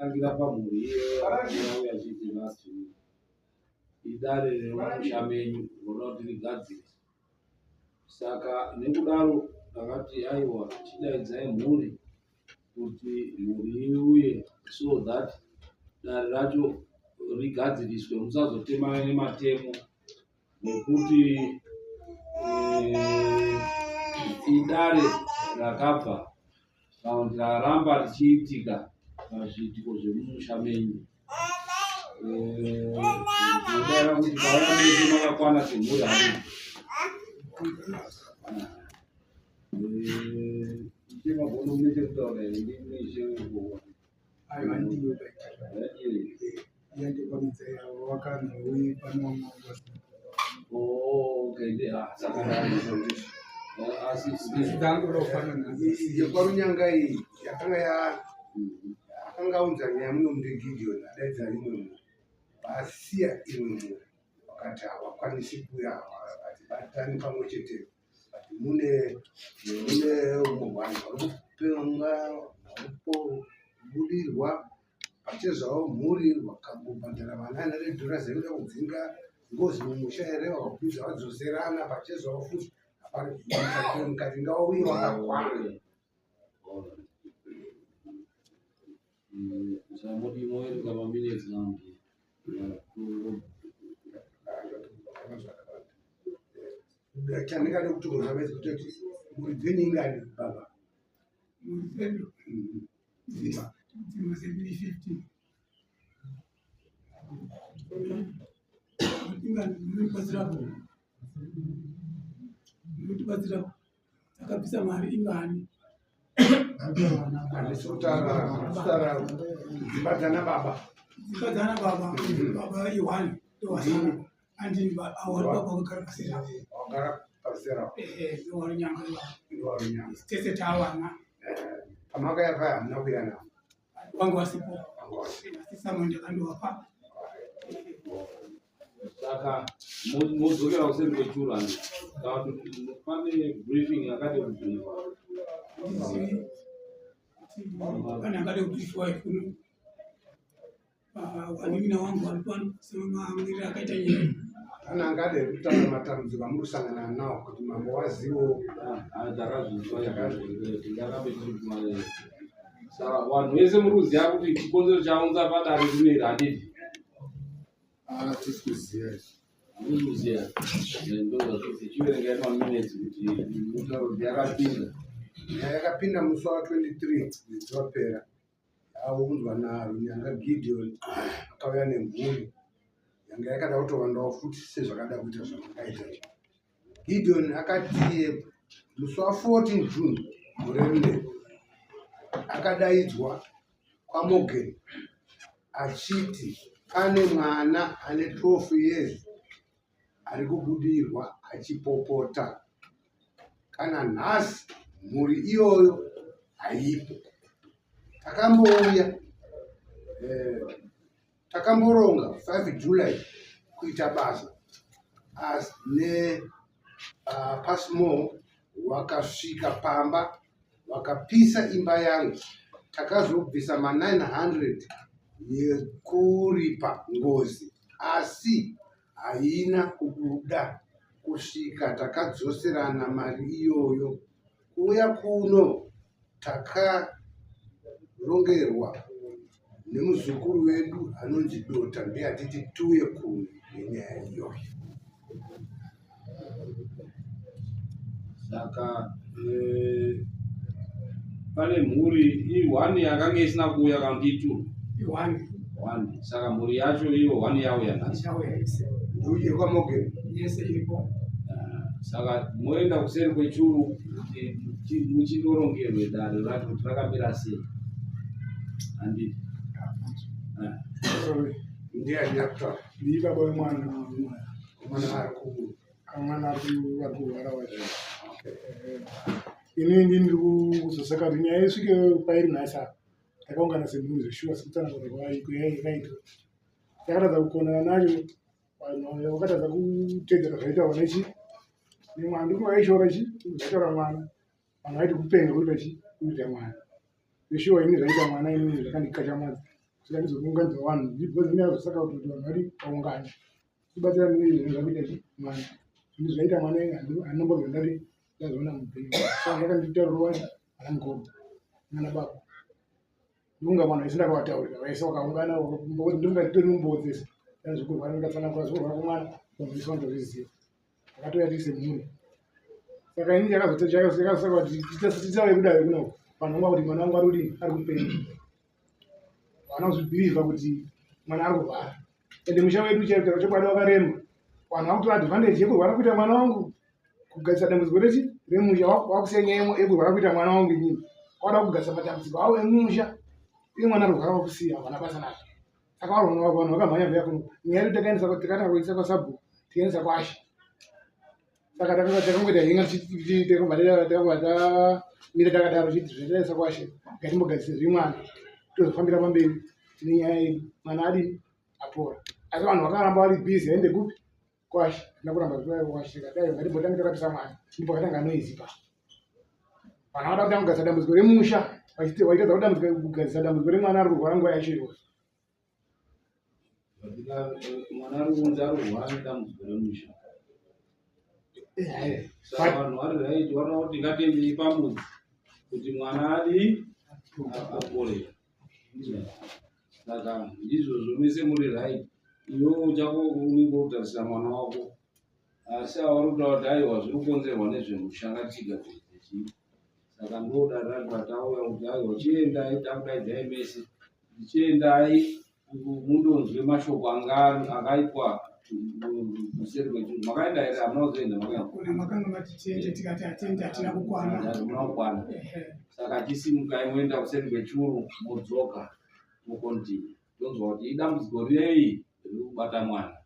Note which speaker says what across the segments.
Speaker 1: Tangira pamhuri iyoyo yakauya chete last week. Idare remumusha menyu rinoda kuti rigadziriswe. Saka nekudaro ndakati aiwa chidaidzai mhuri kuti mhuri iuye so that dare racho rigadziriswe musazotemana nematemo nekuti eh, idare rakabva kana kuti raramba richiitika pazviitiko zvemumusha menyu. Ndinodaira kuti pauya mese makakwana semhuri havo. Ishe Magondo mune chekutaura here? Ndimi ishe wekuwa.
Speaker 2: Aiwa ndiyo yandikwamidza yavo wakanzi uye pano
Speaker 3: Yekwarunyanga iyi yakanga ya akanga aunza nyaya muno mune Gideon adaidza imwe mhuri vasiya imwe mhuri vakati havakwanisi kuuya vakati batani pamwe chete but mune mune vanhu vari kupenga vari kubudirwa Pachezvavo mhuri vakangobhadhara vana neredhora zekuda kudzinga ngozi mumusha here vakakwidza vadzoserana pachezvavo futi hapana mukati ngauye wakakwana. Chandingade kuti muzvabedzi kutoti mhuri dzenyu ingani baba?
Speaker 2: Mhuri dzedu Dzimwe dzedu i15. Munotibatsira takabvisa mari ingani?
Speaker 3: Handisi kutaura dzimba dzana baba.
Speaker 2: Dzimba dzana baba, baba i1 ndowasara. Andini awari baba vakagara pasera.
Speaker 3: Vakagara pasera.
Speaker 2: Eh, ndowari nyanga ivavo. Tese tawana.
Speaker 3: Pamakaya paya hamuna kuya navo.
Speaker 2: Vangu vasipo. Asi samwe ndakandovapa.
Speaker 1: Saka modzokera kuseri kwechuru handi pane briefing yakade kubriefa.
Speaker 2: Pane angade kubriefiwa kuno. Vanin'ina wangu vari pano semamiriro akaita nyaya.
Speaker 3: Kana angade kutaura matambudziko amuri kusangana nawo kuti mambo wazivo.
Speaker 1: Takazvinzwa tingarambe tiri kuma saka vanhu vese muri kuziva kuti chikonzero chaunza padare rineri handiti?
Speaker 3: Hatisi kuziva izvi.
Speaker 1: Hamusi kuziva ndozvatisi chiverengai maminutes kuti mutauro kuti yakapinda.
Speaker 3: Nyaya yakapinda musi wa 23 mwedzi wapera. Aunzwa naRunyanga Gideon akauya nemhuri yanga yakada kutowandawo futi sezvakada kuita zvamakaita izvi. Gideon akati musi wa 14 June gore rino akadaidzwa kwaMorgan achiti pane mwana ane 12 years ari kubudirwa achipopota. Kana nhasi mhuri iyoyo haipo. Takambouya eh, takamboronga 5 July kuita basa asi ne uh, Passmore wakasvika pamba vakapisa imba yangu takazobvisa ma 900 yekuripa ngozi asi haina kubuda kusvika takadzoserana mari iyoyo kuuya kuno takarongerwa nemuzukuru wedu anonzi Dota ndiye atiti tiuye kuno nenyaya iyoyo.
Speaker 1: Saka eh, pane mhuri i-one yakanga isina kuuya kana kuti i-two?
Speaker 2: I-one.
Speaker 1: One. Saka mhuri yacho iyo one yauya nhasi.
Speaker 2: Yauya yese.
Speaker 3: Ndiyo kwaMorgan.
Speaker 2: Yese iripo.
Speaker 1: Ah, saka moenda kuseri kwechuru kuti muchinorongerwe dare racho kuti rakamira sei. Handiti?
Speaker 3: Ah. Sorry. Ndiye anyakutaura.
Speaker 2: Ndiye baba wemwana.
Speaker 3: Mwana ari ku
Speaker 2: mwana ari kurwara wacho. Ini ndini ndiri kuzosaka kuti nyaya isvike pairi nhasi apa. Takaungana semhuri zveshuwa sekutsanangura kwayakaitwa. Takatadza kukonana nayo vanhu vakatadza kuteedzera zvaitaurwa nechi nemwana ndikuti vaishora chi zvaitaura mwana vanhu vaiti kupenga kuita chi kuita mwana zveshuwa ini zvaita mwana ini zvakandikachamadza. Saka ndizounganidza vanhu because ine azosaka kuti vanhu vari vaungane tibatsira zvinhu zvakuita chi mwana zvinhu zvaita mwana anombobva ndati ndazoona mupenyu saka ndakanditaurira ana mukoma nana baba ndonga vanhu vese ndakavataurira vese vakaungana ndonga nditori mumbowo dzese zvekurwara ndikatsanangura zvekurwara kwemwana vanhu vese vanotozviziva takatouya tiri semhuri saka ini chakazosaka kuti titauye kudai kuno vanhu vanga kuti mwana wangu ari kudini ari kupenga vana kuzvibhilivha kuti mwana ari kurwara ende musha wedu chaitaura chokwadi wakarema vanhu vakutora advantage yekurwara kuita mwana wangu kugadzisa dambudziko rechi remusha wakusiya nyaya yekurwara kuita mwana wangu inini wada kugadzisa matambudziko avo emusha iye mwana arkurwara wakusiya havana basa nazvo saka vanhu vakamhanya kuya kuno nyaya yedu takaendesa takatanga kuisa kwasabhuku tikaendesa kwashe saka takangoita hinga takabva tamira takadaro chiti zvataisa kwashe ngatimbogadzise zvemwana tozofambira pamberi tine nyaya yedu mwana adini apora asi vanhu vakaramba vari busy aende kupi kwashe andina kuramba kwashe tikadai ngatimbotange tarapisa mwana ndipo pakatanga noizi pa vanhu vada kutanga kugadzisa dambudziko remusha vaitadza kugadzisa dambudziko remwana ari kurwara nguva yacho iyoyo
Speaker 1: Mwana ari kunzi ari kurwara nedambudziko remusha. Saka vanhu vari right vanoda kuti ngatiendei pamudzi kuti mwana adii apore. Saka ndizvozvo mese muri right. Iwewe chako unenge uri mwana wako asi avari kutaura kuti aiwa zviri kukonzerwa nezvemusha ngatichigadzirise chii. Saka ndodare racho ratauya kuti aiwa chiendai takudaidzai mese Chiendai mundonzwe mashoko anga akaitwa kuseri kwechuru. Makaenda here? Hamuna kuzoenda makaenda.
Speaker 4: Kuna makanga mati tiende tikati hatiendi hatina kukwana.
Speaker 1: Hamuna kukwana. Saka chisimukai moenda kuseri kwechuru modzoka mokontinue. Tonzwa kuti idambudziko rei riri kubata mwana.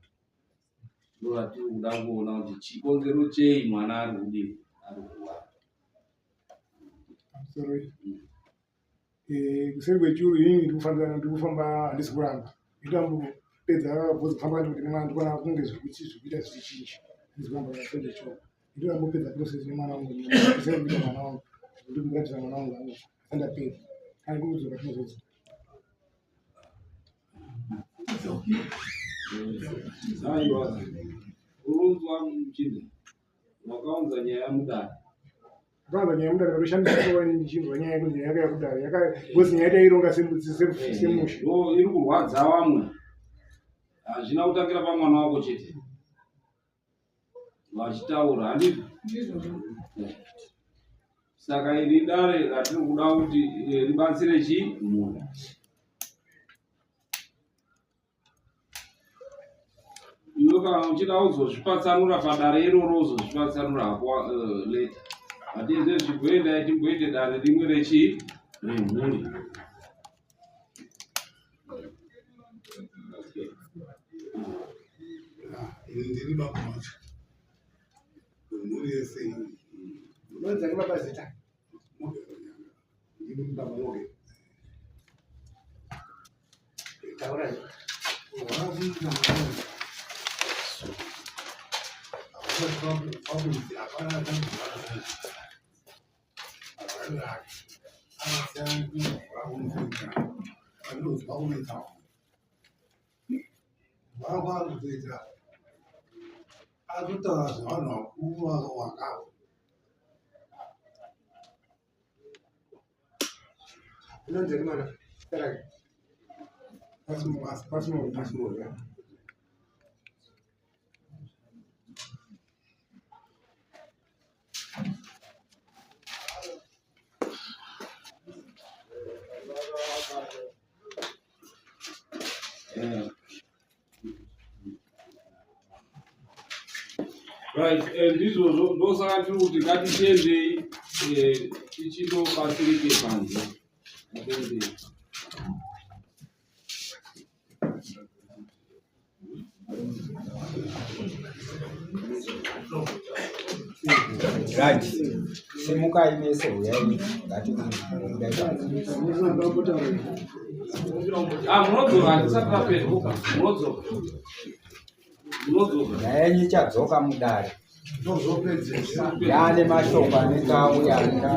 Speaker 1: Ndoratiri kuda kuona kuti chikonzero chei mwana ari kudii ari kurwara.
Speaker 2: Pamusoro Eh, kuseri kwechuru inini ndikufambirana ndikufamba handisi kuramba nditambopedza bhozi kufamba ndikuti nemwana ndikuona kunge zviri kuita zvichichinja handisi kuramba kuseri kwechuru nditambopedza process nemwana wangu kuseri kuita mwana wangu ndikuratidza mwana wangu angu asandapedza kana kudzoka tinozodzoka
Speaker 1: Aiwa, urunzwa muchinda wakaunza nyaya mudare
Speaker 2: Kwanza nyaya yemudare ndoshandisa wani ndichinzwa nyaya yekunzi nyaya yaka yakudare yaka because nyaya taironga semusha.
Speaker 1: Ndo iri kurwadza vamwe. Hazvina kutangira pamwana wako chete. Vachitaura handizvo?
Speaker 4: Ndizvozvo.
Speaker 1: Saka iri dare ratiri kuda kuti ribatsire chii munhu. Iwe kana uchida kuzozvipatsanura padare iroro uzozvipatsanura hako later. But izvezvi chimboendai timboite dare rimwe rechii remhuri. Okay.
Speaker 3: Ini ndiri baba vacho wemhuri yese iyi.
Speaker 4: Unonzi ani baba zita?
Speaker 3: Ndini baba Moge.
Speaker 4: Taura.
Speaker 3: Akutaura zvevanhu vakuru vakafa.
Speaker 4: Unonzi ani mwana? Zita rake?
Speaker 2: Pasimo.
Speaker 4: Pasimo.
Speaker 1: Right, ndizvozvo ndosaka tiri kuti ngatitendei tichindobatsirike panze. Ngatendei.
Speaker 5: Right. Simukai mese huyai ngatibude panze.
Speaker 1: Ah, munodzoka hatisati tapedza. Munodzoka. Munodzoka.
Speaker 5: Nyaya yenyu ichadzoka mudare.
Speaker 3: Ndozopedzesa.
Speaker 5: Yaane mashoko anenge auya anenge